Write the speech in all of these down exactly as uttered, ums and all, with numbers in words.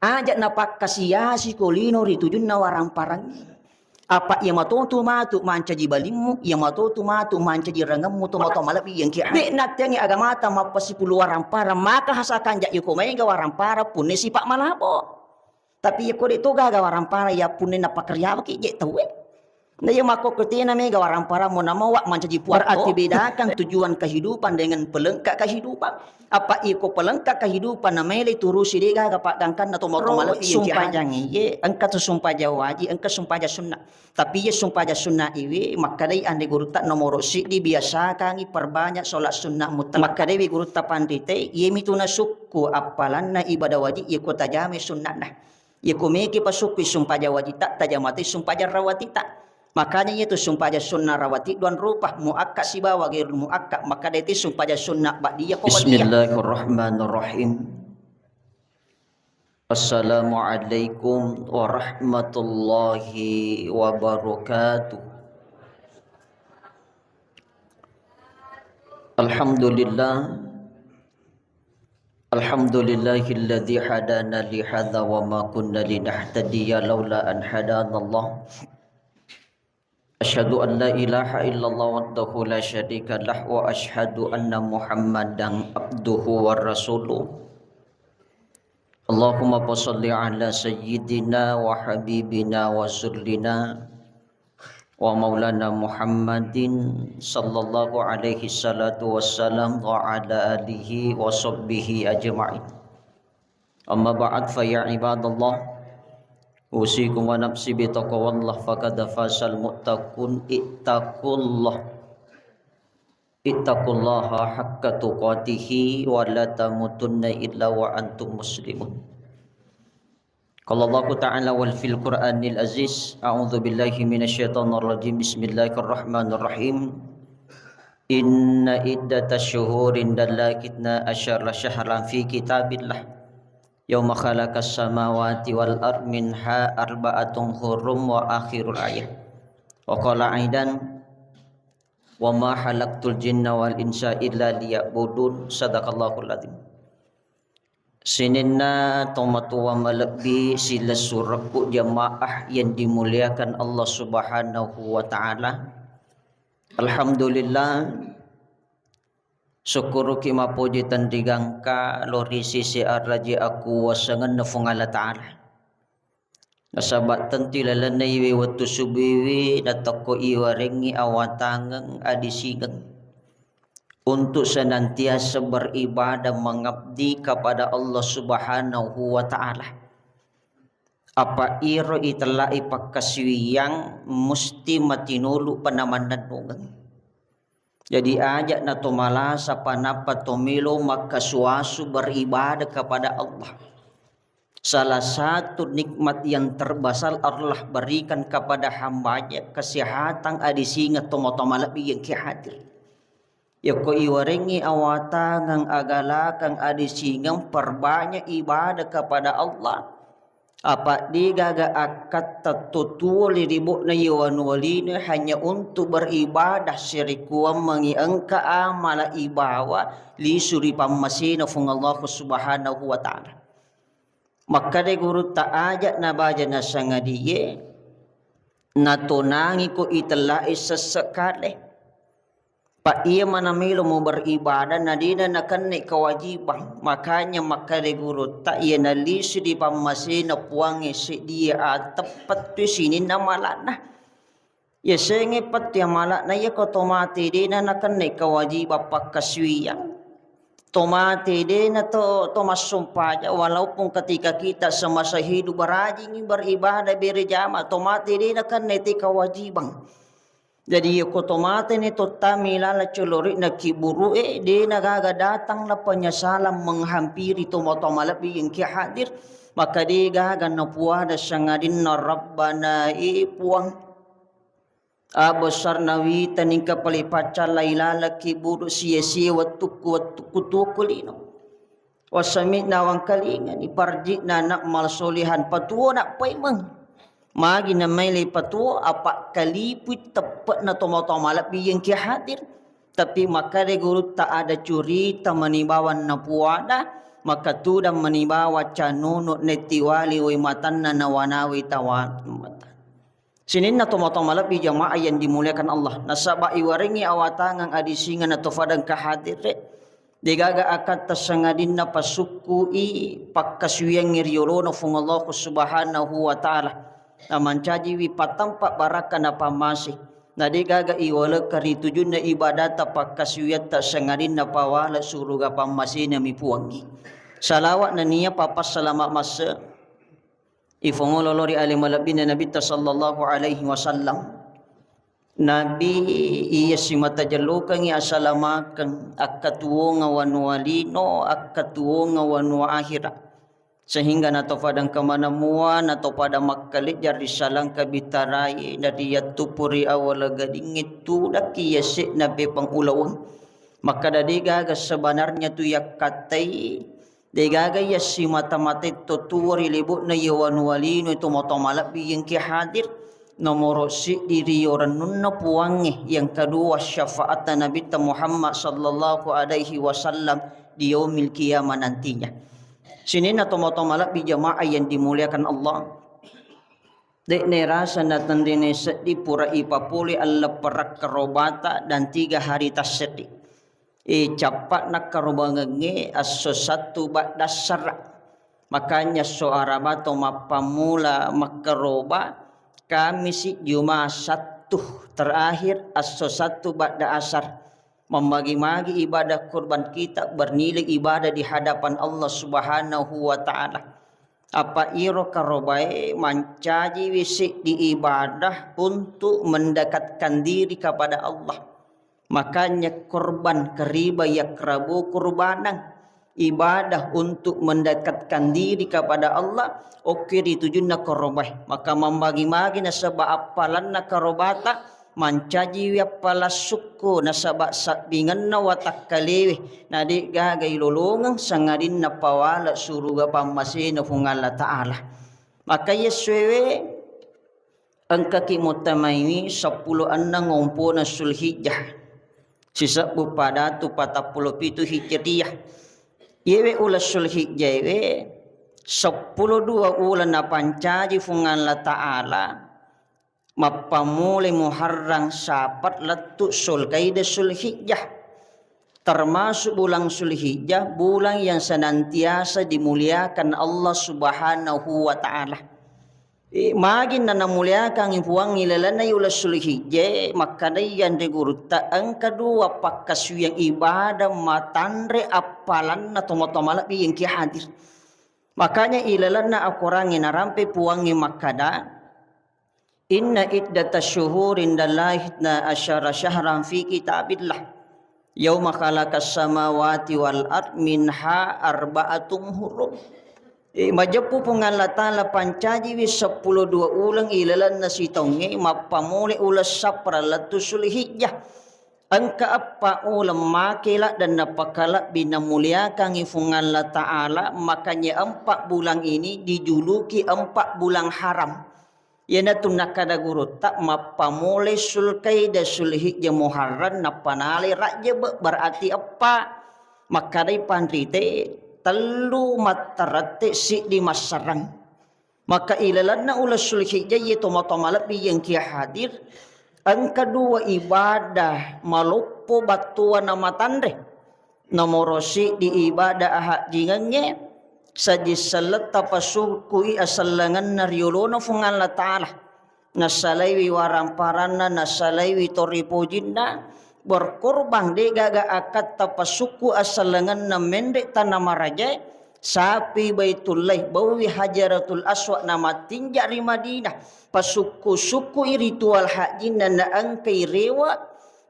Aja' napakkasiasi ko lino ri tujunna waramparang. Apa iya matotu matu mancaji balimmu, iya matotu matu mancaji rangemmu to mato malebbi engke. De' natteangi agamata mappasipulu waramparang, maka hasakanja iko maega waramparang punne sipa' malabo. Tapi iya ko de' to gaga waramparang iya punne napakariawaki je' tauwe. Na iya makkokko tena mega waramparang mo namawa mancaji puang. Berarti bedakan tujuan kehidupan dengan pelengkap kehidupan. Apa iko pelengkap kehidupan na mele turusi de' gaga paggangkanna to motong malebbi sumpajang iye, engka tu sumpajang wajib, engka sumpajang sunnah. Tapi iya sumpajang sunnah iwe makkedai ande gurutta nomoro siddi biasakangi perbanyak sholat sunnah mutlak. Makkedai wi gurutta panrite, iye mitu nasukku appalanna ibadah wajib iya ko tajame sunnahna. Iya ko meki pasukku sumpajang wajita, tajamati sumpajang rawatita. Makanya iya tu sumpajang sunnah rawati duan rupa, muakkad sibawa ghairul muakkad. Makkedai ti sumpajang sunnah ba'diyah ko ba'diyah. Bismillahirrahmanirrahim. Assalamualaikum warahmatullahi wabarakatuh. Alhamdulillah. Alhamdulillahilladzi hadana lihadza wa ma kunna linahtadiya laula an hadanallah. Asyhadu an la ilaha illallah wahdahu la syarika lah wa asyhadu anna Muhammadan abduhu wa rasuluh. Allahumma fasalli ala sayyidina wa habibina wa rasulina wa maulana Muhammadin sallallahu alaihi salatu wassalam wa ala alihi wa sahbihi ajma'in. Amma ba'd, fa ya ibadallah, usikum wa nafsi bitaqwallah, faqad fazal muttaqun. Ittaqullah. Ittaqullaha haqqa tuqatihi wa la tamutunna illa wa antum muslimun. Qala Allahu ta'ala wal fil Qur'anil Aziz, a'udzu billahi minasy syaithanir rajim. Bismillahirrahmanirrahim. Inna iddatasy syuhuri indallahi itsna asyara syahran fi kitabillah. Yauma khalaqas samawati wal ard minha arba'atun hurum wa akhirul ayah. Wa qala aidan, wa ma khalaqtul jinna wal insa illa liya'budun. Sadaqallahul azim. Sininna tomatoa malebbi silessurekku jamaah yang dimuliakan Allah Subhanahu wa Ta'ala. Alhamdulillah, sukkuruki mapoji tenrigangka lo ri sisi araji akuwasangenna Fuang Allah Ta'ala. Nasaba tentu ilalenna iwe wettu subuiwi natekko iwarengngi awatangeng adisingeng untuk senantiasa beribadah mengabdi kepada Allah Subhanahu wa Ta'ala. Apa iro itella'i pakkasiwiyang musti matinulu penamannennungeng. Jadi aja' na to malasa panappa to melo makkasuasu beribadah kepada Allah. Salah satu nikmat yang terbesar Allah berikan kepada hambanya kesehatan adisingeng tomatoa malebbi yang ki hadir. Yakko iwarengngi awatangeng agalakang adisingeng perbanyak ibadah kepada Allah. Apa degaga akkatta to tuo ri ribo'na iye wanuwa lino hanya untuk beribadah sirikuammengngi engka amala ibawa lisu ri pammasena Fuang Allah Subhanahu wa Ta'ala. Makkeda gurutta aja' nabaja nasangadie natonangi ko itella'i sesse' kale. Pa iya mana melo mu beribadah na dena nakenna kewajibang. Makanya makkeda gurutta iya nalisu di pammasena Puangnge seddie ateppettu sininna mala'na. Yasengnge petti amala'na iya ko to mate dena nakenna kewajibang pakkasuwiyang. To mate dena to, to massumpaja, walaupun ketika kita semasa hidup rajingi beribadah berjamaah, to mate dena kenna te kewajibang. Jadi iya ko to mate ni to tami lala colori'na kiburu'e, dena gaga datanglah penyesalan menghampiri to matoa malebbi yang ki hadir, maka de gaga napuada sangadinna Rabbana e Puang. Abesarna wita ningka pale paccallai laleng kiburu sia-sia wettukku, wettukku tuokku lino. Wasami'na wangkalingani, farji'na na'mal solihan, patuo na paimeng. Magi namaile patuo, apa kalipui teppe'na tomatoa malebbi yang ki hadir. Tapi makkeda gurutta ada curita mani bawang napuada, Maka tudang mani bawa canunu netti wali wai matanna nawanawai tawa mata. Sininna tomatoa malebbi jamaah yang dimuliakan Allah. Nasaba iwarengngi awatangang adisingeng na tofadang kahadire. Degaga akatta sangadinna pasukkui pakkasuwiangnge ri yolona Fuang Allah Subhanahu wa Ta'ala. Namancajiwi patampa barakka na pammase. Na degaga iwalekka ri tujunna ibadata pakkasuwiatta sangadinna pawala suruga pammasena mi Puangngi. Salawat nennia papassalama masse ifongololo ri ale malebbina Nabitta sallallahu alaihi wasallam. Nabi iya simata jellokengngi asalamakeng, akkatuwonga wanua lino, akkatuwonga wanua akhira. Sehingga natopada engka maneng mua, natopada makkalejja ri salangka bitarai, dari yattupu ri awala gadingnge tudakki yase'na pepang ulaweng. Makkada degaga sebenarnya tu yakkattai, degaga iya simata-mata to tuo ri lebo'na iya wanua lino itu moto malebbi yengki hadir. Nomoro siddi rio rennunna Puangnge, yang kedua syafaatta Nabitta Muhammad sallallahu alaihi wasallam di yaumil qiyamah nantinya. Sininna tomatoa malebbi jamaah yang dimuliakan Allah. De'ne rasa natenrine seddi pura ipapole allepperang karobata dan tiga hari tasseddi. E, cappa'na karobangengnge esso Sattu badda assara. Makanya esso Araba to mappammula makkaroba Kamisi, Juma, Sattu, terakhir esso Sattu badda asar. Membagi-magi ibadah kurban kita bernilai ibadah di hadapan Allah Subhanahu wa Ta'ala. Apa iro karobae mancajiwi seddi ibadah untuk mendekatkan diri kepada Allah. Makanya korban keriba yakrabu kurbanang, ibadah untuk mendekatkan diri kepada Allah, okke ri tujunna karobae. Maka mambagi-magi nasaba appalanna karobata, mancajiwi appala sukku nasaba sabbingenna watakkalewe, na de'gaga ilolongeng sangadinna pawala suruga pammasena Puang Allah Ta'ala. Maka iyessuewe engkaki muttamaiwi seppulo enneng ompona Sulhijjah, sisebbu padatu patappulo pitu Hijriyah. Iyewe uleng Sulhijjaewe seppulo dua uleng napancaji Puang Allah Ta'ala. Mappammulai Muharram, Safar, lettu Sulkaida, Sulhijjah. Termasuk bulan Sulhijjah, bulan yang senantiasa dimuliakan Allah Subhanahu wa Ta'ala. E, magi nanamuliakangngi Puang ilalenna uleng Sulhijjah, makkedai anre gurutta engka dua pakkasuwiang ibadah matanre appalanna tomatoa malebbi yengki hadir. Makanya ilalenna akorangnge narampe Puangnge makkada, "Inna iddata syuhuri indallahi itna asyara syahran fi kitabillah. Yauma khalaqas samawati wal ard minha arba'atum hurum." E, majeppu Puang Allah Ta'ala pancajiwi seppulo dua uleng ilalenna sitaungnge, mappamulai uleng Safar lettu Sulhijjah. Engka eppa uleng make ladde napakalebbi namuliakangngi Puang Allah Ta'ala, makanya empat bulan ini dijuluki empat bulan haram. Iyanatu nakkada gurutta, mappamulai Sulkaida, Sulhijjah, Muharram, nappa nalai Rajjab, berarti eppa. Makkadai panrite, tellu mattarette, siddi massarang. Maka ilalenna uleng Sulhijjah iye tomatoa malebbi yengki hadir, engka dua ibadah maloppo battuanna matanre. Nomoro siddi ibadah ahajjingengnge, sajing selletta pasukkui asellengenna riolona Puang Allah Ta'ala. Nasalaiwi waramparanna, nasalaiwi toripojinna, berkorban, de'gaga akatta pasukku asellengenna menre tana marajae, sapi Baitullahi, bauwi Hajaratul Aswad namattinja ri Madinah, pasukku-sukkui ritual hajjinna naengkai rewa,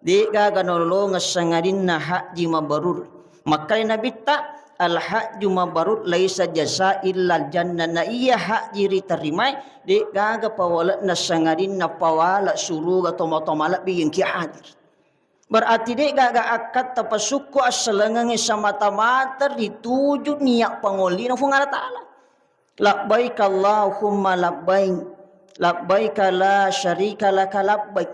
de'gaga nolongeng sangadinna hajji mabrur. Makkai Nabitta, "Al hajju mabrur laisa jaza illal jannah." Na iya hajji riterimai, de'gaga pawale'na sangadinna pawale suruga tomatoa malebbi yengki hadir. Berarti de'gaga akkatta pasukku asselengengnge semata-mata rituju niat pangollina Puang Allah Ta'ala. Labbaik Allahumma labbaik, labbaik la syarika laka labbaik,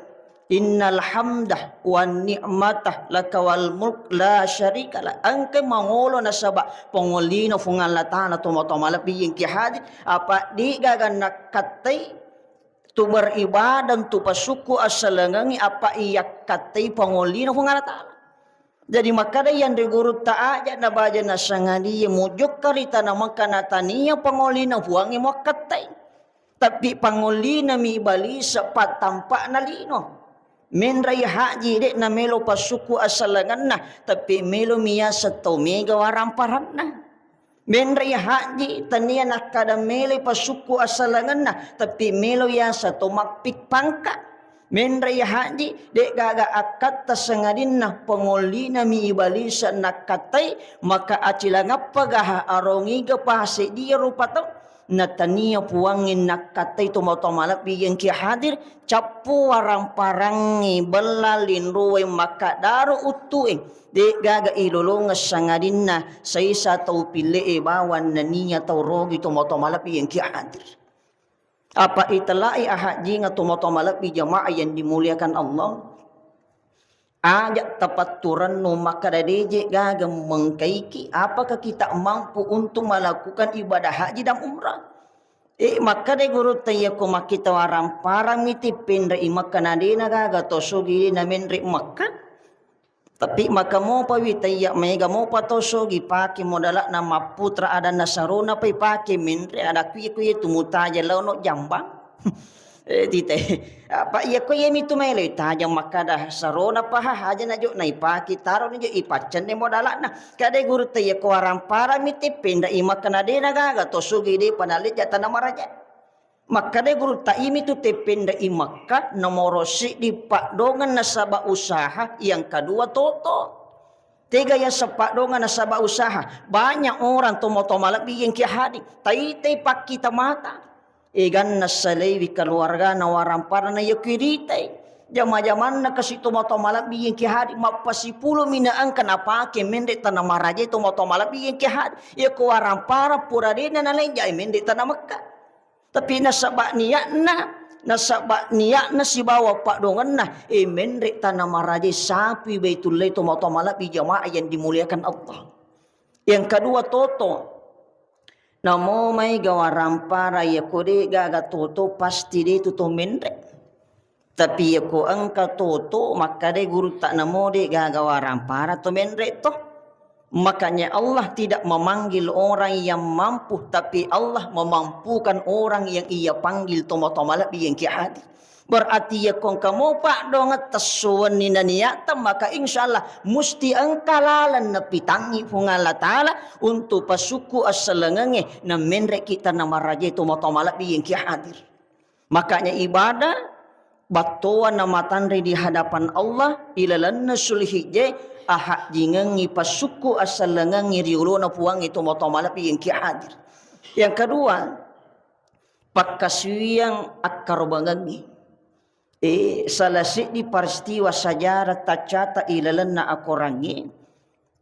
Innal hamda wan ni'mata laka wal mulk la syarika lak. Engkai mangolo nasaba pangollina Fuang Allah Ta'ala tomatoa malebbi engki hadir. Apa de'gaga nakkattai tu beribadah, tu pasukku assalengengngi apa iyakkattai pangollina Fuang Allah Ta'ala. Jadi makkada yanre gurutta aja na baja na sangadie mujokka ri tana Mekka natania pangollina Fuangnge muakkattai. Tapi pangollina mi ibalisa pattampa'na lino. Menrai haji de' namelo pasukku assalengenna, tapi melo miyasa tau mega waramparanna. Menrai haji tania nakkada melo pasukku assalengenna, tapi melo yasa tau mappik pangka. Menrai haji de'gaga akkatta sangadinna pangollina mi ibalisa nakkattai, maka acilangappa gaha arongiga paha seddi rupa tau. Natania Puangnge nakkattai tomatoa malebbi engki hadir, cappu waramparangnge bella linroe makkadaro uttue, de'gaga ilolongeng sangadinna saisa tau pille'e bawang nania tau rogi tomatoa malebbi engki hadir. Apa itellai ahajjinga tomatoa malebbi jamaah yang dimuliakan Allah. Aja tapatturennu makkada deje gaga mengkaiki, apakah kita mampu untuk melakukan ibadah haji dan umrah? Eh, makkada gurutta iyako makkita waramparang miti penre i Mekka nadena gaga to sogi na menre Mekka. Tapi maka mopa wi tayya mega mopa to sogi pake modalakna mapputra adanna sarona pai pake menre ada kuye kuye tu mutaja laono jambang. Eh, tite. Apa iya ko iyami tu melo tajang makkada sarona paha haja na jo na ipake taro ni jo ipaccenne modalakna. Kade gurutta iya ko warampara mi teppenda i Mekka na de na gaga to sogi de panaleja tana maraja. Makkada gurutta imi tu teppenda i Mekka nomoro siddi paddongan nasaba usaha, yang kedua toto. Tega yaseng paddongan nasaba usaha. Banyak orang tomatoa malebbi yang kia hadir. Taitai pakkita mata. Eganna salewi keluargana waramparana iya kuritai. Jama-jamanna kasi tomatoa malebbi yang kia hadir. Mappasipulumi na engka napake menre tana maraja tomatoa malebbi yang kia hadir. Iya ko warampara pura dena naleja menre tana Mekka. Tapi nasaba niatna, nasaba niatna sibawa paddongenna, eh, menre tana maraja sapi Baitullahi tomatoa malebbi jamaah yang dimuliakan Allah. Yang kedua toto, namo mai gawarampara iya ko de gaga toto pasti de tu to menre. Tapi iya ko engka toto makkadai gurutta namo de gaga warampara to menre to. Makanya Allah tidak memanggil orang yang mampu, tapi Allah memampukan orang yang Ia panggil tomatoa malebbi yang kia hadir. Berarti iya ko engka mo paddongan tessuwenni na niatta, maka insya Allah musti engka laleng napitangi Puang Allah Ta'ala untuk pasukku assalengengnge na menre kita na maraja tomatoa malebbi yang kia hadir. Makanya ibadah battoa namatanre di hadapan Allah ilalenna Sulhijjah, ahajjingengngi passukku assellengengngi ri olona Puangnge tomatoa malebbi yang kia hadir. Yang kedua, pakkasuwiyang akkarobangengngi. Eh, salah seddi peristiwa sejarah taccata ilalenna akorangnge.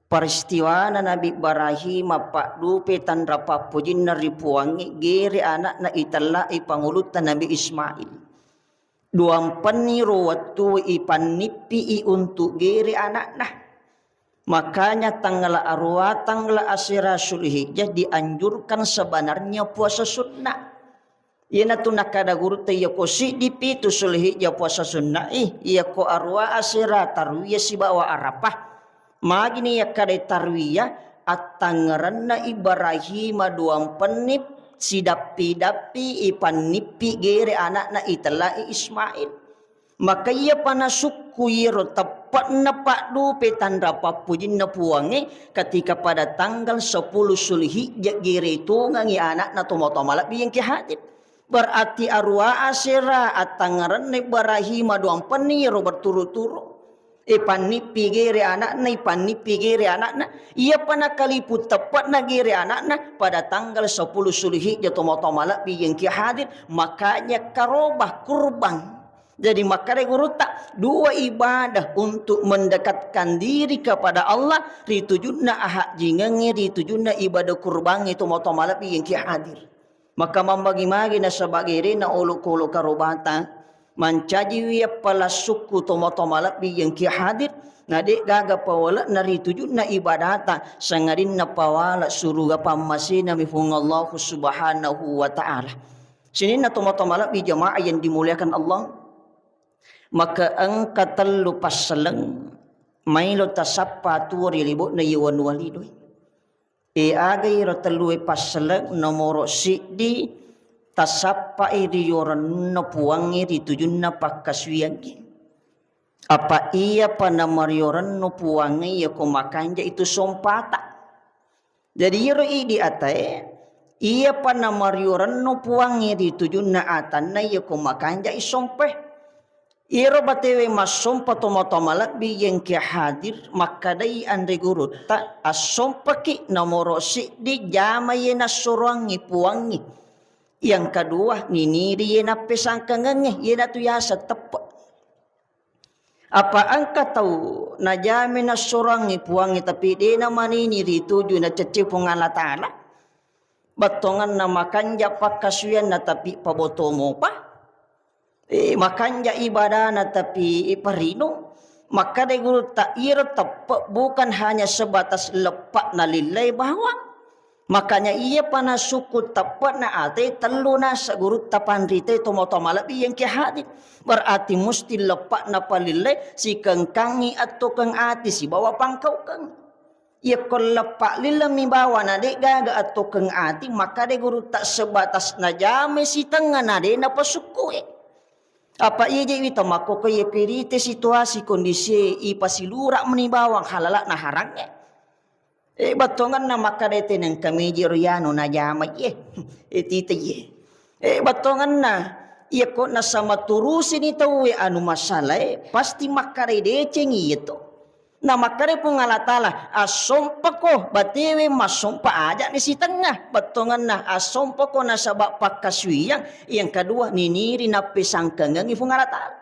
Peristiwana Nabi Ibrahim mappaddupe tanra pappojinna ri Puangnge, gere anakna itellai pangulutta Nabi Ismail. Duampenni ro wettu ipannippi'i untuk gere anakna. Makanya tanggal arua, tanggal asera Sulhijjah dianjurkan sebenarnya puasa sunnah. Iyanatu nakkada gurutta, iya ko siddi pitu Sulhijjah puasa sunna'i, iya ko arua asera tarwiyah sibawa Arafah. Magini yakkada tarwiyah, attangngerenna Ibrahima duampenni sidappi-dappi ipannippi gere anakna itellai Ismail. Maka iyapa nasukku iyaro teppe'na paddupe tanra pappojinna Puangnge, ketika pada tanggal sepuluh Sulhijjah gere tongengngi anakna tomatoa malebbi yang ki hadir. Berarti arua asera attangngerenna Ibrahima duampenni iyaro berturut-turut. Ipannippi gere anakna, ipannippi gere anakna. Iyapa nakalipu teppe'na gere anakna pada tanggal sepuluh Sulhijjah tomatoa malebbi yang ki hadir, makanya karobah kurban. Jadi makkada gurutta, dua ibadah untuk mendekatkan diri kepada Allah, ritujunna ahajjingengnge, ritujunna ibadah kurbangnge tomatoa malebbi yang ki hadir. Maka mammagi-magi nasaba gerena olokolo karobata. Mancajiwi appala sukku tomatoa malebbi engki hadir, na de' gaga pawale'na ri tujunna ibadata, sangadinna pawale' suruga pammasenami Puang Allahu Subhanahu wa Ta'ala. Sininna tomatoa malebbi jamaah yang dimuliakan Allah, maka engka tellu passaleng maelo tasappa tuo ri lebo'na iye wanua linoe. E, aga iro tellue passaleng? Nomoro siddi, tasappai ri yorenno Puangnge ri tujunna pakkasuwiangnge. Apa iyapa namariyorenno Puangnge, iyako makanja itu sompata. Jadi iyaro idi atae, iyapa namariyorenno Puangnge ri tujunna atanna, iyako makanja i sompe. Iyaro batewe massompa tomatoa malebbi engki hadir, makkedai anre gurutta, assompaki nomoro siddi jama iye nassoroangngi Puangnge. Yang kedua, niniri iye nappesangkangengnge, iyanatu yaseng teppe'. Apa engka tau najama nassoroangngi Puangnge, tapi de' namanini ri tuju nacecce Puang Allah Ta'ala. Bettuangenna makanja pakkasuwianna, tapi paboto mopa. E, makanja ibadana tapi parino. Makkeda gurutta, iyaro teppe' bukan hanya sebatas leppa'na lillai bawang. Makanya iyapa nasukku teppe'na ate tellu nasa gurutta panrite tomatoa malebbi engki hadir. Berarti musti leppa'na palillai sikengkangi attokeng ati sibawa pangkaukeng. Iyakko leppa lillemmi bawana de' gaga attokeng ati, makkeda gurutta sebatas najamai sitengnga na de' napasukkue. Apa iyajiwi tau makkokko iyakko irite situasi kondisie ipasilura meni bawang halala'na harangnge. E, bettuangenna makkeda teneng kameji ro yanu najama iye. E, tita iye. E, bettuangenna iyakko nasama turusini tauwe anu masalae, pasti makkedai decengi iyeto. Na makkeda Puang Allah Ta'ala, assompako batewe massompa aja'ni sitengnga, bettuangenna assompako nasaba pakkasuwiyang, yang kedua niniri nappesangkangengngi Puang Allah Ta'ala.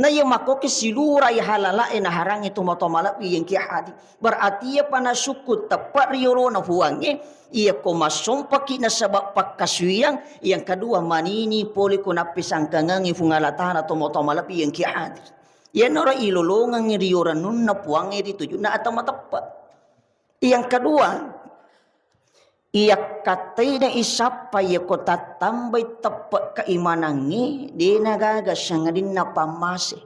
Na iya makkoki silurai halala'e naharangngi tomatoa malebbi engki hadir. Berarti iyapa nasukku teppe' ri yolona Puangnge, iyako massompaki nasaba pakkasuwiyang, yang kedua manini pole ko nappesangkangengngi Puang Allah Ta'ala tomatoa malebbi engki hadir. Iyanaro ilolongengngi ri yorennunna Puangnge ri tujunna ata mateppe'. Yang kedua, iyakkatteina isappa iyako tattambai teppe' keimanangnge, de'na gaga sangadinna pammase.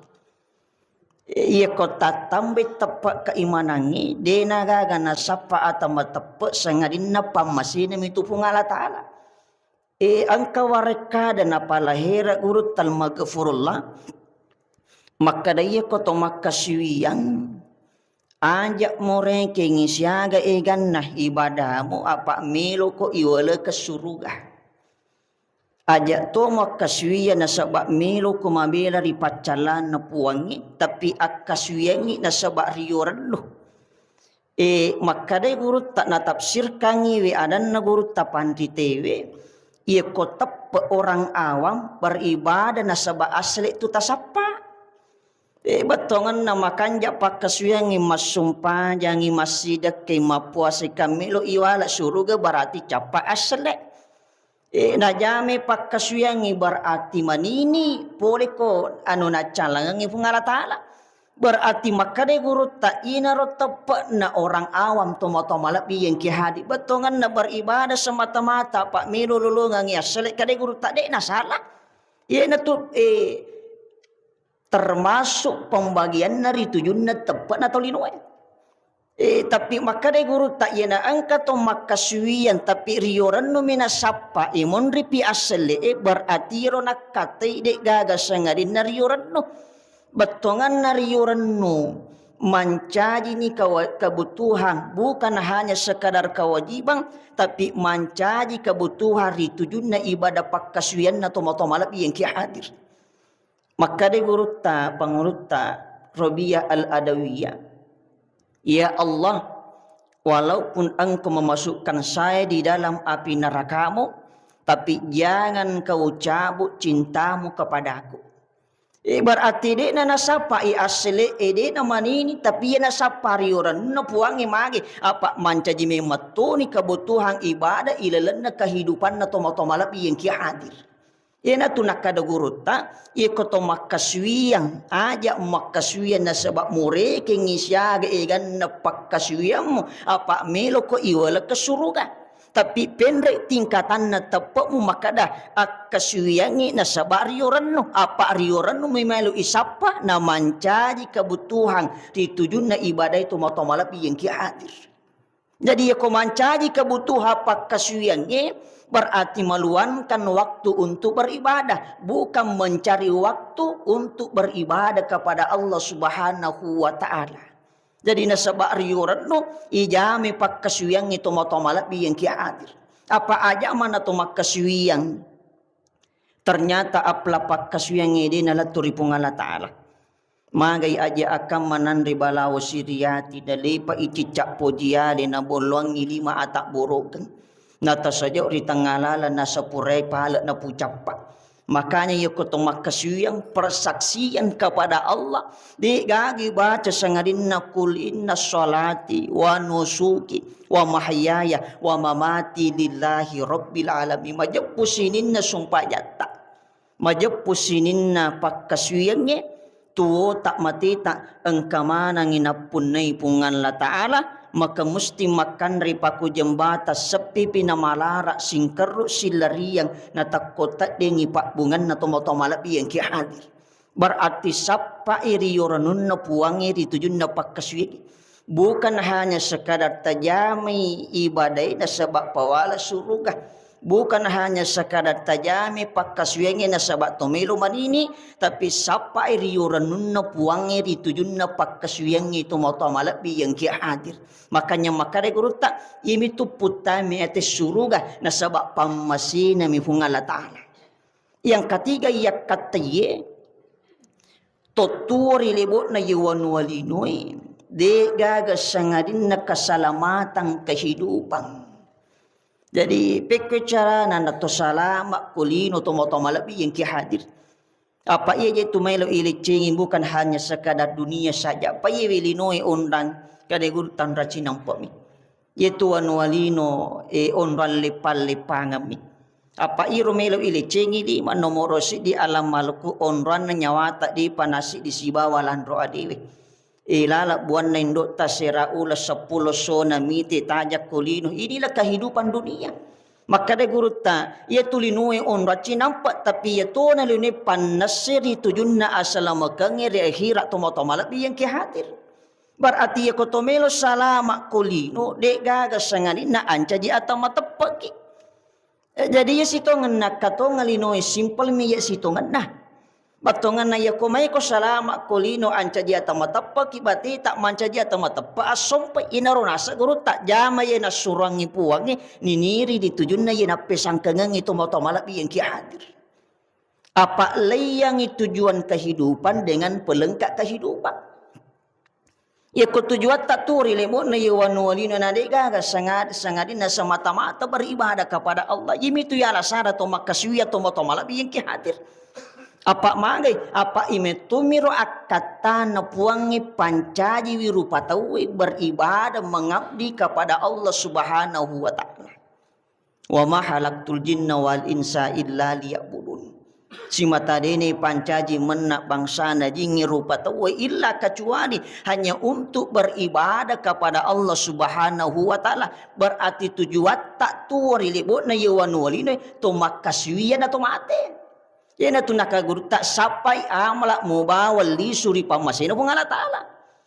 Iyako tattambai teppe' keimanangnge, de'na gaga nasappa ata mateppe' sangadinna pammasenami tu Puang Allah Ta'ala. E, engka warekkada napalahera gurutta al-maghfurullah. Makkeda iyako to makkasiwiyang, aja' morekengngi siaga eganna ibadamu, apa' meloko iwalekeng suruga. Aja' to makkasiwiyang nasaba' meloko mabela ri paccallanna Puangnge, tapi akkasiwiyangngi nasaba' riyorennu. E, makkedai gurutta, natafsirkangngiwi adanna gurutta panritewe, iyako teppe' orang awam beribadah nasaba' assele' tu tasappa. E, bettuangenna makanja pakkasuwiyangngi, massumpajangngi, massidekke, mappuasai, kammelo iwala suruga, berarti cappa assele'. E, najamai pakkasuwiyangngi berarti manini pole ko anu naccalangengngi Puang Allah Ta'ala. Berarti makkeda gurutta, inaro teppe'na orang awam, tomatoa malebbi engki hadir. Bettuangenna beribadah semata-mata, apa' melo lolongengngi assele', keda gurutta, de' nasala. Iyanatu, e, termasuk pembagianna ri tujunna teppe'na tau linoe. E, tapi makkeda gurutta, iyana engka to makkasuwiyang tapi riyorennumi nasappa, e, monripi assele'e, berarti ro nakkatai de' gaga sangadinna riyorennu. Bettuangenna riyorennu mancajini kawa-, kebutuhan, bukan hanya sekadar kewajiban, tapi mancaji kebutuhan ri tujunna ibadah pakkasuwiyanna tomatoa malebbi engki hadir. Makkeda gurutta, pangulutta Rabi'ah Al-Adawiyah, "Ya Allah, walaupun Engkau memasukkan saya di dalam api neraka-Mu, tapi jangan Kau cabut cinta-Mu kepadaku." E, berarti de'na nasappa i assele'e, de'na manini, tapi iya nasappa riyorenna Puangnge mage, apa' mancaji memettoni kebutuhan ibadah ilalenna kehidupanna tomatoa malebbi engki hadir. Iyanatu nakkada gurutta, iyako to makkasuwiyang, aja makkasuwiyang nasaba murekengngi siaga eganna pakkasuwiyammu, apa meloko iwelekka suruga. Tapi penre tingkatanna teppe'mu makkada akkasuwiyangngi nasaba riorennu, apa riorennu memelo isappa na mancaji kebutuhan ri tujunna ibadae to matoa malebbi engki hadir. Jadi, yako mancaji kebutuhan pakkasuwiyangnge, berarti meluangkan waktu untuk beribadah, bukan mencari waktu untuk beribadah kepada Allah Subhanahu wa Ta'ala. Jadi, nasaba riorennu ijame pakkasuwiyangnge to matoa malebbi engki hadir. Apa aja mana to makkasuwiyang? Ternyata apla pakkasuwiyangnge de nalettu ri Puang Allah Ta'ala. Magai aja akamma nanre balawo siriyati, nalepa icicca pojiale, nabolloangngi lima atak borokeng. Natasajo ri tengnga laleng, nasapurai pale napucappa. Makanya yako to makkasuwiyang persaksian kepada Allah, de gagi baca sangadinna, "Qul inna sholati wa nusuki wa mahyaya wa mamati lillahi rabbil alamin." Majeppu sininna sumpajatta. Majeppu sininna pakkasuwiyangnge, tuwota, mateta, engka manengngi nappunnai Puang Allah Ta'ala, maka musti makkanre pakujeng bata, seppipi namalara singkerru sillariang, natakko teddengngi pabbunganna tomatoa malebbi engki hadir. Berarti sappai ri yoranunna Puangnge ri tujunna pakkasuwiyangnge. Bukan hanya sekadar tajamai ibadae nasaba pawala suruga. Bukan hanya sekadar tajamai pakkasuwiyangnge nasaba to melo manini, tapi sappai ri yoranunna Puangnge ri tujunna pakkasuwiyangnge tomatoa malebbi engki hadir. Makanya makkada gurutta, iyamitu puttami ate suruga nasaba pammasenami Puang Allah Ta'ala. Yang ketiga, yakkattaiye, tottuo ri lebo'na ye wanua linoe, de gaga sangadinna keselamatan kehidupan. Jadi, pekko carana nato salama ko lino tomatoa malebbi engki hadir. Apa iya je tu maelo ileccengi bukan hanya sekadar dunia saja. Apa iya we linoe onrang, kada guru tanra cinampemi. Yetu wanua lino, e, onrang leppang-leppangemmi. Apa iro melo ileccengi di, manomoro siddi alam malku onranna nyawata di panasi di sibawa lanro adewe. E, lala buanna indotta sera ula seppulo sona mite tajak ko lino. Inilah kehidupan dunia. Makkada gurutta, iya tu linoe onrang cinampa, tapi iya tona linoe pannesse ri tujunna asalamakengnge ri akhirat tomatoa malebbi engki hadir. Berarti iyako to melo salama ko lino, de gaga sangadinna ancaji ata mateppeki. Eh, jadi iya sitongenna katongeng linoe, simpel mi iya sitongenna. Battongenna iyako maiko salama ko lino ancaji ata mateppeki, bateta mancaji ata mateppa assompe, inaro nasa gurutta jama iye nassuroangngi Puangnge niniri di tujunna iye nappesangkangengngi tomatoa malebbi engki hadir. Apa leiyangi tujuan kehidupan dengan pelengkap kehidupan. Yako tujuatta tu ri lebo'na ye wanua lino na de gaga sangad-, sangadinna semata-mata beribadah kepada Allah. Iyamitu yala sada to makkasuwiyang tomatoa malebbi engki hadir. Apa magai, apa imettumiro akkattana Puangnge pancajiwi rupa tauwe beribadah mengabdi kepada Allah Subhanahu wa Ta'ala. Wa ma khalaqtul jinna wal insa illa liya'budun. Simata dene pancaji menna bangsana jingnge rupa tauwe illa kecuali hanya untuk beribadah kepada Allah Subhanahu wa Ta'ala. Berarti tujuatta tuo ri lebo'na ye wanua linoe to makkasuwiyang na to mate. Iyanatu nakagurutta sappai amala mubawa lisu ri pammasena Puang Allah Ta'ala.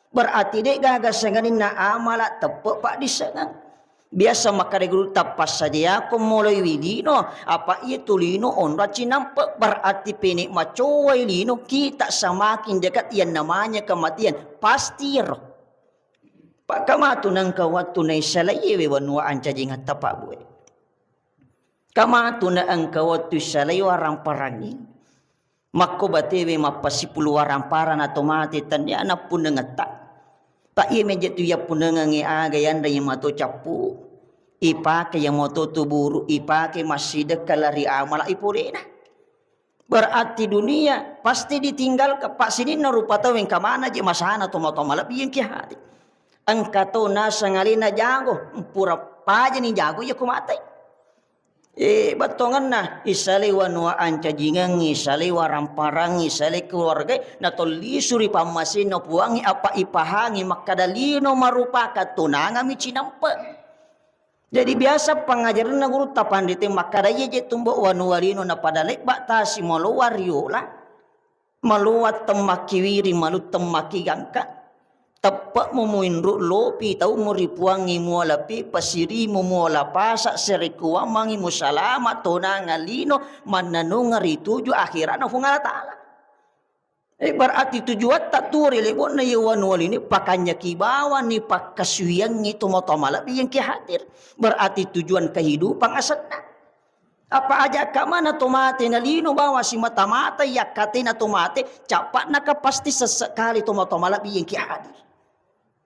Berarti de gaga sangadinna amala teppe paddissengeng. Biasa makkada gurutta, passajiako moloi wi lino, apa iya tu lino onrang cinampe, berarti pene macowai lino, kita semakin dekat yang namanya kematian, pasti ro. Pakkamatu nengka wattu naissalaiye we wanua ancaji ngatta pabbue. Kamatu na engka wettu issalai waramparangngi. Makko batewe mappasipulu warampara na to mate, tennia nappunnengetta. Ta iya meje tu yappunnengengngi aga yanre mato cappu. Ipake yamato tu buru, ipake massidekka lari amala ipolena. Berarti dunia pasti ditinggalkan. Pak sininna rupa tau engka mana je masana tomatoa malebbi engki hati. Engka to nasang alena jago, pura pajani jago iya ko matai. Eh, bettuangenna, isalai wanua ancajingengngi, isalai waramparangngi, isalai keluargai, natollisu ri pammasenna Puangnge, apa ipahangi makkada lino marupaka tunangami cinampe. Jadi biasa pangajaranna gurutta panrita makkada, iya je tumbo wanua lino napada lebba tasi malowa riola. Malowa temmakki wiri, malu temmakki gangka. Teppe'mu muinru lopi taumu ri Puangnge, muala pi pasirimu, muala pasa, serekuammangi, musalama, tonanga lino, mannanunga ri tuju akhirana Puang Allah Ta'ala. Eh, berarti tujuatta tuo ri lebo'na ye wanua lino, pakanjaki bawani pakkasuwiangngi tomatoa malebbi yang ki hadir. Berarti tujuan kehidupan asenna. Apa aja ka mana to mate na lino bawang simata-mata, yakkatena to mate, cappa'na ka pasti sesse kali tomatoa malebbi yang ki hadir.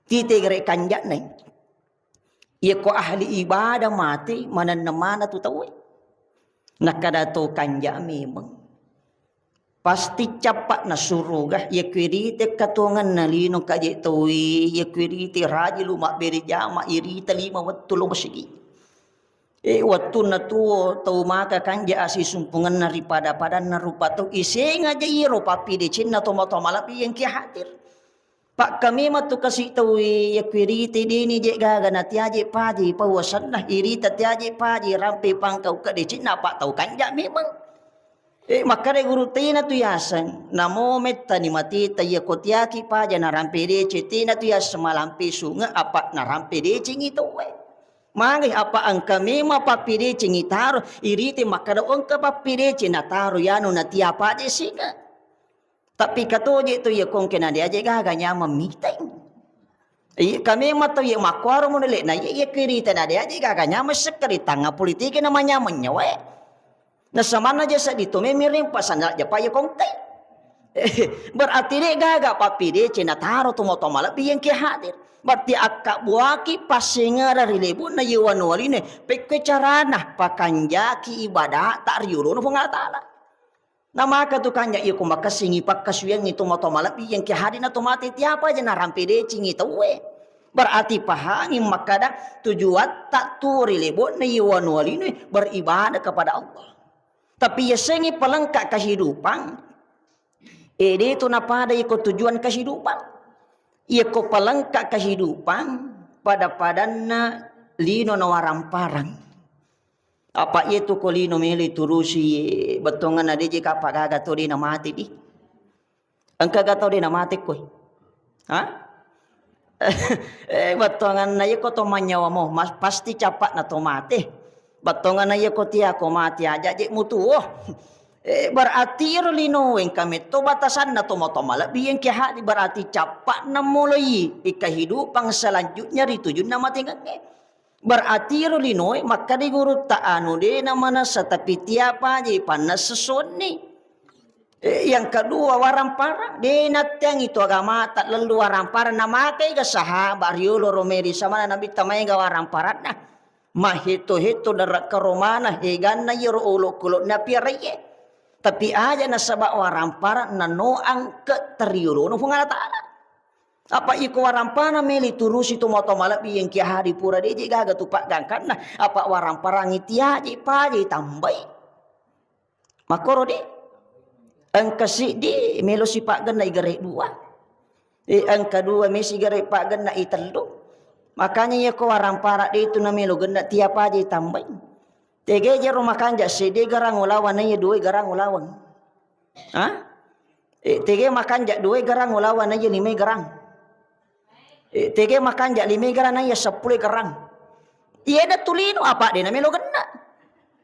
Tite gere kanja'na. Iya ko ahli ibadah mate, manenna mana tu tauwe. Nakkada to kanja memang. Pasti cappa'na suruga, iya kuirite katuanganna lino kaje tauwe, iya kuirite rajin lu mabbere jama, irita lima wettu lo masigi. Eh, wettunna tuo tau maka kanja asisumpungenna ri pada-padanna rupa tau, isenga ja iyaro pappidecenna tomatoa malebbi yang ki hadir. Pakkamema tu kasi tauwe, iya kuirite deni je gaga na tiaje paje pauasanna, irita tiaje paje rampe pangkau kedecenna, apa tau kanja memang. Eh, makkada guru tena tu yaseng, namo mettani matita iya ko tiaki paja narampe deceng, tena tu yaseng malampe sunge, apa narampe decengi tauwe. Magai apa engka memang pappidecengi taro, irite makkada engka pappideceng nataro yanu natia paje singe. Tapi katoje tu iya kongke na diaje gaga nyameng miteng. Iya, kami matu iya makkuaro mo dele na iya, iya kirita na diaje gaga nyameng sekkari tangnga politik na manyameng nyawa. Na samanna je seddi to memiring pasanda japa iya kongke. Berarti de gaga pappideceng nataro tomatoa malebbi yang ki hadir. Berarti akka buaki passengara ri lebuna iya wanua lino, pekkoi carana pakanjaki ibadah ta ri yolona Puang Allah Ta'ala. Na maka tu kanja iya ko makessingi pakkasuwiangngi tomatoa malebbi yang ki hadir na to mate tiapa aja narampe decengi tauwe. Berarti pahangi makkada tujuatta tuo ri lebona iya wanua linoe beribadah kepada Allah. Tapi yasengi pelengkap kehidupan, eh, de tu napada iko tujuan kehidupan. Iya ko pelengkap kehidupan, pada-padanna lino nawaramparang. Apa iya tu ko lino melo iturusi, bettuanna de je kappa gaga to de namate di. Engka ga tau de namate koi? Ha? Eh, bettuanna iya ko to manyawamo, mas-, pasti cappa'na to mate. Bettuanna iya ko tia ko mate aja je mutuo. Eh, berarti iro lino engka metto batasanna tomatoa malebbi yang ki hadir, berarti cappa'na mulai kehidupan selanjutnya ri tujunna matengengnge. Berarti iro linoe makkada gurutta anu de namanessa, tapi tiapa aja pannessa sonni. Eh, yang kedua, waramparang. De natteangi tu agamata lellu waramparang, namakai ga sahabat riolo romeri samana Nabitta maega waramparanna. Mahetto-hetto darakka romana heganna iyaro olokolo napiaraie. Tapi aja nasaba waramparang nanoang ke teriolono Puang Allah Ta'ala. Apa iko warampana meli turusi tomatoa malebbi yang ki hadir pura de je gaga tu paggangkanna. Apa waramparangi tiaje paje tambai. Makkoro de. Engka siddi melo sipaggenna igere dua. Eh, engka dua mesi gere paggenna itellu. Makanya iya ko warampara de tu namelo genna tiapa aja tambai. Tege jero makanja sede garang ulawang na iya dua garang ulawang. Ha? Eh, tege makanja dua garang ulawang na iya lima garang. Eh, tege makanja lima garang na iya seppulo garang. Iyena tu lino apa de namelo genna.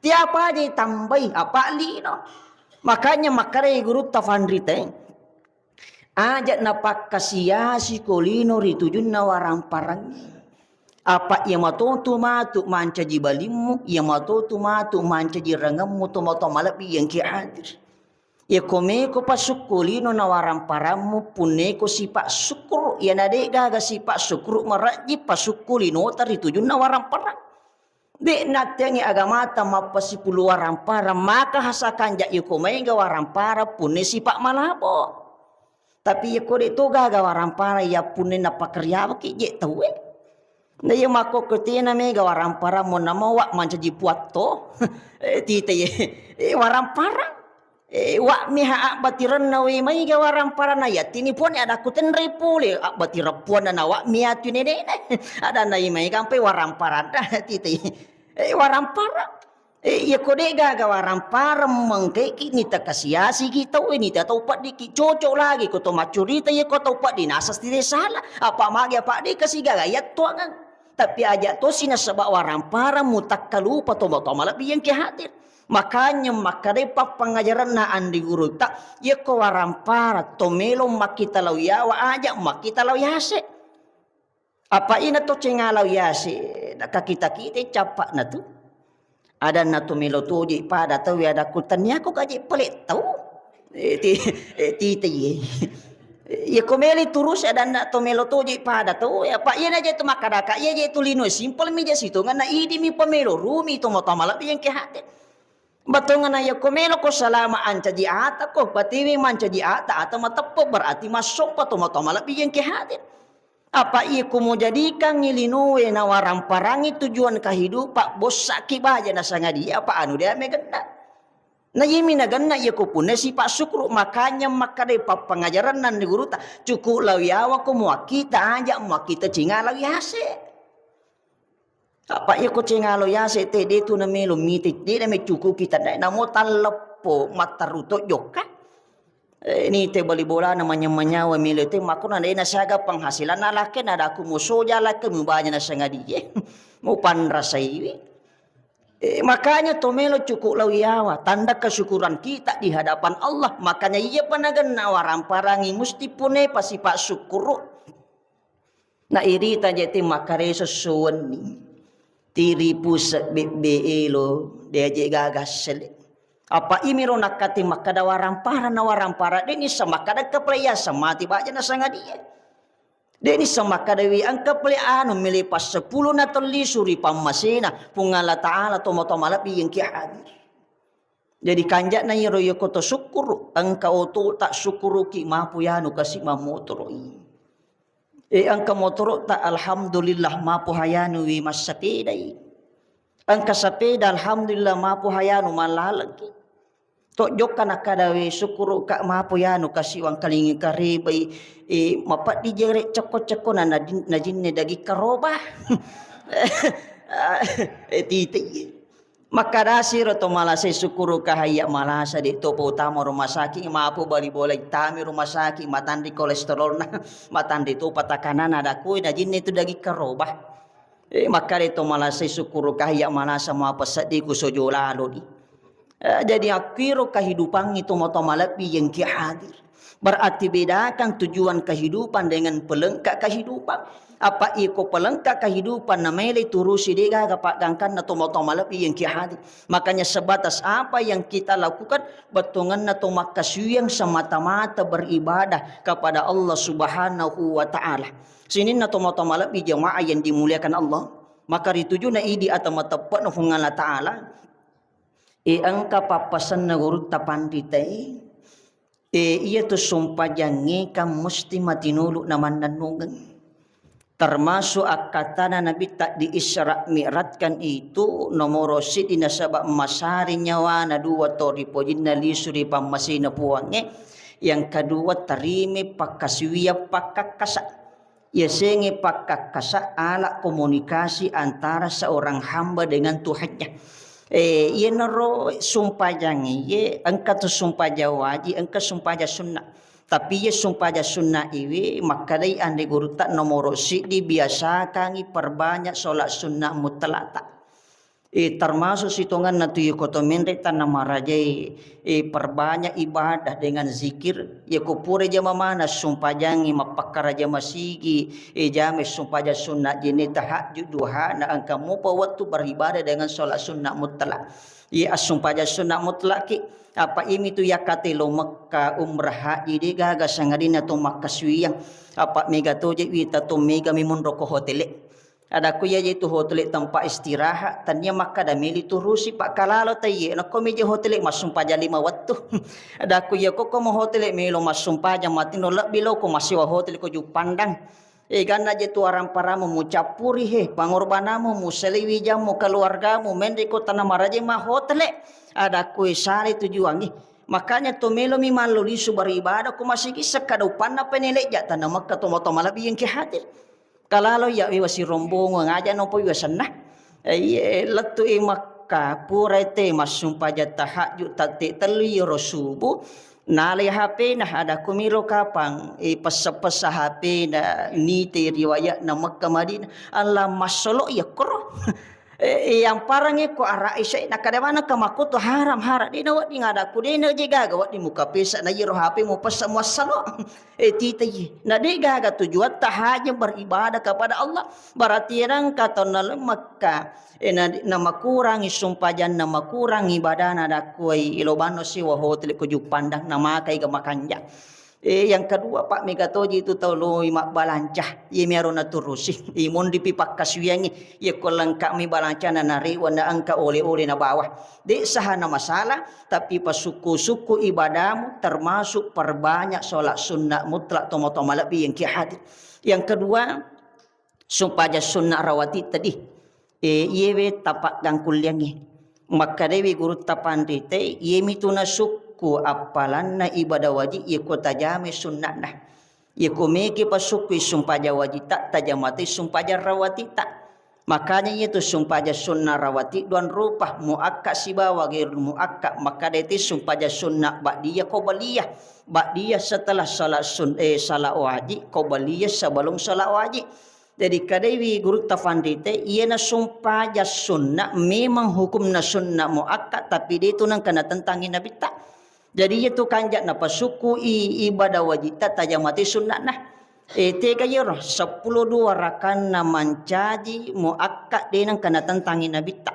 Tiapa aja tambai apa lino. Makanya makkarai gurutta fanrite. Aja napakkasiasi ko lino ri tujunna waramparang. Apa iya matotu matu mancaji balimmu, iya matotu matu mancaji rangemmu tomatoa malebbi yang ki hadir. Iya ko meko pasukku lino na waramparammu, punneko sipa sukkuru, iya na de gaga sipa sukkuru marajji pasukku linota ri tujunna waramparang. De natteangi agamata mappasipulu waramparang, maka hasakanja iko maega warampara punne sipa malabo. Tapi iko de to gaga warampara ya punne napakariawaki je tauwe. Na iya makkokko tina mega waramparang mo namo wa mancaji puatto. Eh, tita ye. Eh, waramparang. Eh, wa miha abbatirenna we maiga waramparang na yatini puanna adakku tenre pole abbatireng puanna na wa miatu nenena. Adanna i maiga ampe waramparang. Tita ye. Eh, waramparang. Eh, iya ko de gaga waramparang mengkeki ni takasiasi ki tau ini tau peddi ki cocok lagi ko to maccurita iya ko tau peddi nasa tidak salah. Apa magi apa de kasi gaga yattuangan. Tapi aja tosi nasaba waramparang mutakkalupa to to malebbi yang ki hadir. Makanya makkadai pappangajaranna andi guruta, iya ko waramparang to melo makkita lau yawa aja makkita lau yase. Apa ina to cengalau yase, nakakita-kita cappa'na tu. Adanna to melo toje pada tau ya adakku tania ko gaje pale tau. Eh, ti, eh, tita ye. Ya ko meli turus adanna to melo toje pada tau. Ya, apa ina je to makkadaka iya je to lino simple mi je situ ngana idi mi pamelo rumi to mata malebbi yang ke hati. Batongana ya ko melo ko salama ancaji ata ko batiwi mancaji ata ata mateppe berarti massompa to mata malebbi yang ke hati. Apa iya ko mujadikangngi linoe nawaramparang tujuan kahidupa, bossaki baja nasangadia, apa anu dea megenna. Na iyemi nagenna iya ko punna sipa syukru, makanya makkadai pappangajaranna ni guruta, cukup lau yawa ko muakkita aja muakkita cinga lau yase. Apa iya ko cengalo yase te de tu na melo mite, de na mecukuki tandai namo talleppo matteru to jokka. Eh, ni te bali bola na manyang-manyawa melo te makko na de na siaga penghasilan na lakke na daku musoja lakke mubanya na sangadie. Mupanrasaiwi. Eh, makanya to melo cukup lau yawa tanda kesyukuran kita di hadapan Allah. Makanya iya panagenna waramparangi musti pune pasipa syukuru. Na irita jati makkareso suwenni. Tiripu sebbe elo, de aje gaga sele. Apa imiro nakkati makkada warampara na warampara, de nissa makkada kepala yaseng mati baja na sangadie. De nissa makkada wi engka pale anu mele pas sepuluh na telli suri pammasena Puang Allah Ta'ala tomo-tomo lebbi yang ki hadir. Jadi kanja'na iyaro yoko to sukkuru, engka oto ta sukkuruki mapu yanu kasi mammotoro'i. E engka motoro ta alhamdulillah mapu hayanu wi massapedai. Engka sapeda alhamdulillah mapu hayanu mallalengki. To jokka nakkada we sukkuru ka mapu yanu kasi wangkalingi karebai, e mapeddi jere cekko-cekko na najin-, najinne daging karoba. E titi. Makkadasiro to malasai sukkuru kahayya malasa de to pautama rumah sakit mapu bali bola ittami rumah sakit matanri kolesterolna matanri to patakanana dakui najinne tu daging karoba. E makkada to malasai sukkuru kahayya malasa mapa seddi ku sojo lalo di. E jadi akkiro kahidupangi to mata malebbi yang ki hadir. Berarti bedakan tujuan kehidupan dengan pelengkap kehidupan. Apa iko pelengkap kehidupan na mele turusi de gaga paggangkanna tomatoa malebbi yang ki hadir. Makanya sebatas apa yang kita lakukan bettuanna to makkasuwiang semata-mata beribadah kepada Allah Subhanahu wa Ta'ala. Sininna tomatoa malebbi jemaah yang dimuliakan Allah. Maka ritujuna idi atau mateppe'na Puang Allah Ta'ala. E engka pappasenna gurutta panritae. E, iyatu sumpajangnge kan musti matinulu namannennungeng. Termasuk akkatana Nabitta di Isra Mi'rajkan itu nomoro siddi nasaba masari nyawana dua to ripojinna lisu ri pammasena Puangnge. Yang kedua terima pakkasiwiang pakkakkasa. Yasengnge pakkakkasa alat komunikasi antara seorang hamba dengan Tuhannya. Eh, iyanaro sumpajangnge, iye engka tu sumpajang wajib, engka sumpajang sunnah. Tapi iye sumpajang sunnah iwe makkedai anre gurutta nomoro siddi biasakangi perbanyak sholat sunnah mutlakta. E, termasuk sitonganna tu iko to menre tanna marajai, e, perbanyak ibadah dengan zikir. Yako pura jama mana sumpajangi mappakkaraja masigi, e, jame sumpajang sunna jene tahajud duha na engka mupa wettu beribadah dengan sholat sunnah mutlak. Iya assumpajang sunna mutlak ki. Apa imi tu yakate lo Mekka umrah haji de gaga sangadinna to makkasuwiang. Apa mega toje wita to mega mi monro ko hotele. Adakku iya je tu hotele tempat istirahat, tania makkada meli turusi pakkalalo taiye. Nakko meje hotele massumpajang lima wettu. Adakku iya kokko mo hotele melo massumpajang matino lebbi lo ko masewa hotele ko Juppandang. Eganna je tu aramparamu mucappuri he, pangorbanammu, muselewi jammu, keluargamu, menre ko tana maraje mahotele. Adakku e sale tujuangi. Makanya to melomi mallo lisu beribadah ko masigi sekkada upanna penelejja tana makka to moto malebbi engke hadir. Kalalo iya iwa sirombongo ngaja nopo iwa senna. Iye lettu i Makka pura te massumpaja tahajud tatte tellu iyaro subuh. Nalai H P-na, ada kumiro kapang, eh, pessa-pessa H P-na, nite riwayatna Mekka Madinah. Allah massolo iya koro. Eh, eh, yang parang ko ara isya, na kada mana ka makoto haram, haram. Dena wedding ada ku, dena je gaga wedding muka pesa na iyaro H P mu pessa muassalo. Eh, tita iye. Na de gaga tujuatta hanya beribadah kepada Allah. Berarti nangka tonna Mekka. Eh, na, namakurangi sumpajanna, makurangi ibadana, dakkuai ilo banno siwa hotel ko Juppandang, namakai ga makanja. Eh, yang kedua, Pak, mega toji itu tau loi mabbalanca. Iye miaro naturusi. Iye monri pi pakkasuyangi. Iye ko lengkap mi balancana narewa na engka oleh-oleh na bawa. De sahana masalah, tapi pasukku-sukku ibadamu termasuk perbanyak sholat sunnah mutlak tomo-tomo lebih yang kia hadir. Yang kedua, sumpaja sunna rawatib tadi. Eh, iyewe tapaggangkulliangngi. Makkadewi gurutta panrite, iyemitu nasukku appalanna ibadah wajib, iyeko tajame sunna'na. Iyeko meke pasukku sumpaja wajib ta, tajamate sumpaja rawatib ta. Makanya iyatu sumpaja sunna rawatib duan rupa, muakka sibawa ghairul muakka. Makkadete sumpaja sunna ba'diyah qabliyah. Ba'diyah setelah salat sun-, eh, salat wajib, qabliyah sebelum salat wajib. Jadi, kadaiwi gurutta fanrite, iyena sumpaja sunna, memang hukumna sunna muakkad, tapi de tu nengka natentangi Nabitta. Jadi, iyatu kanja napasukku i ibadah wajibta tajamati sunnana. Eh, tega iyaro, seppulo dua rakanna mancaji muakkad de nengka natentangi Nabitta.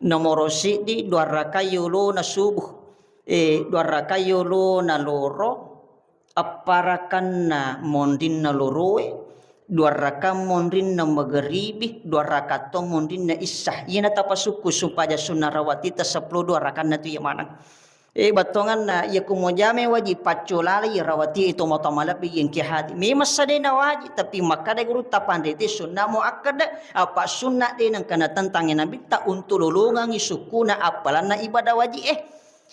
Nomoro siddi, dua raka yolona subuh. Eh, dua raka yolona loro, apparakanna monrinna loroe, dua raka monrinna magaribi, dua raka to monrinna isya. Iyena tapasukku sumpaja sunna rawatita seppulo dua rakanna tu iya maneng. Eh, battonganna iya kumojame wajib paccolala iya rawati itu mata malebbi iya engke hati. Memang sadena wajib, tapi makkada guru tapanrete sunna muakkada, apa sunna de nengka natentangi Nabitta untuk lolongangi sukkuna appalanna ibadah wajib, eh.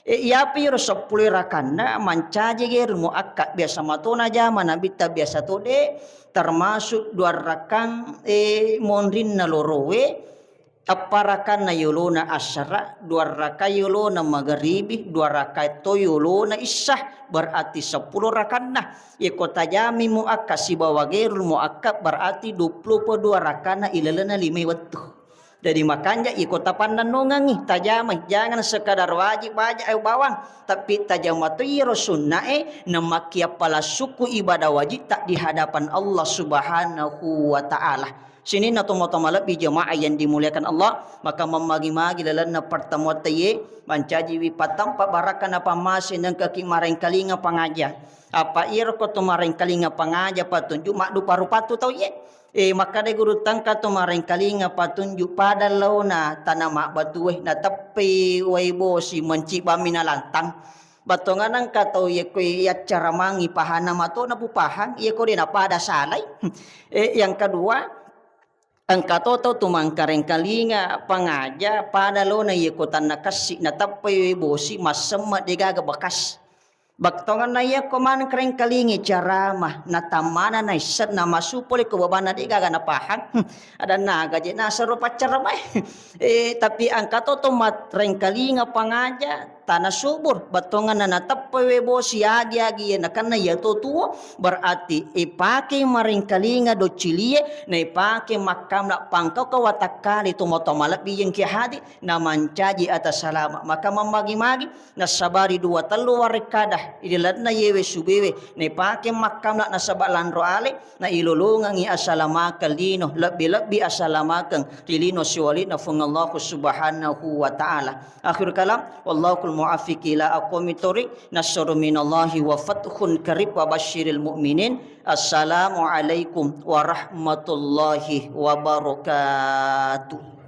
E, iyapi ro seppulo rakanna mancaji gairu muakkad, biasa matona jama Nabitta, biasa to de, termasuk dua rakang, e, monrinna loroe, apparakanna yolona asara, dua raka yolona magaribi, dua raka to yolona isya, berarti seppulo rakanna. Iko tajami muakkad sibawa gairul muakkad, berarti dua puluh dua rakanna ilalena lima wettu. Jadi makanja iko tapannennungengngi, tajamai, jangan sekadar wajib baja, eh, bawang, tapi tajama to iyaro sunnae, namakkiappala sukku ibadah wajib tak di hadapan Allah Subhanahu wa Ta'ala. Sininna tomatoa malebbi jamaah yang dimuliakan Allah, maka mammagi-magi lalenna pertemuan taiye, mancajiwi patampa barakka napammase nengkaki marengkalinga pangaja. Apa iyaro ko to marengkalinga pangaja patunju maddupa rupattu tau iye. Eh, makkadai guru tangka to marengkalinga patunju pada laona tana mabbatue, nateppai wae bosi mencibami nalantang. Battongan engka tau yekko yaccaramangi pahana mato napupahang, yekko de napada salai. Eh, yang kedua, engka to tau tu mangkarengkalinga pangaja pada laona yekko tanna kassi nateppai wae bosi massemme degaga bekas. Battonganna iyakko maneng karengkalingi caramah, natammana naisseng, namasu pole ko babanna degaga napahang. Adanna aga je nasero paccaramae. Eh, tapi engka to to matrengkalinga pangaja tana subur, battonganna nateppa we bosi agi-agi ye nakenna iya to tuo, berarti ipake marengkalinga doccilie, naipake makkamla pangkauka watakkale to matoa malebbi yengke hadi, namancaji ata salama. Maka mammagi-magi, nassabari dua tellu warekkada ilalenna yewe subewe, naipake makkamla nasaba lanro ale, nailolongengngi asalamakeng lino, lebbi-lebbi asalamakeng ri lino siwali'na Fuang Allahu Subhanahu wa Ta'ala. Akhirul kalam, wallahul muwaffiq ila aqwamit thoriq, nasrun minallahi wa fathun qarib wa basyiril mu'minin. Assalamualaikum warahmatullahi wabarakatuh.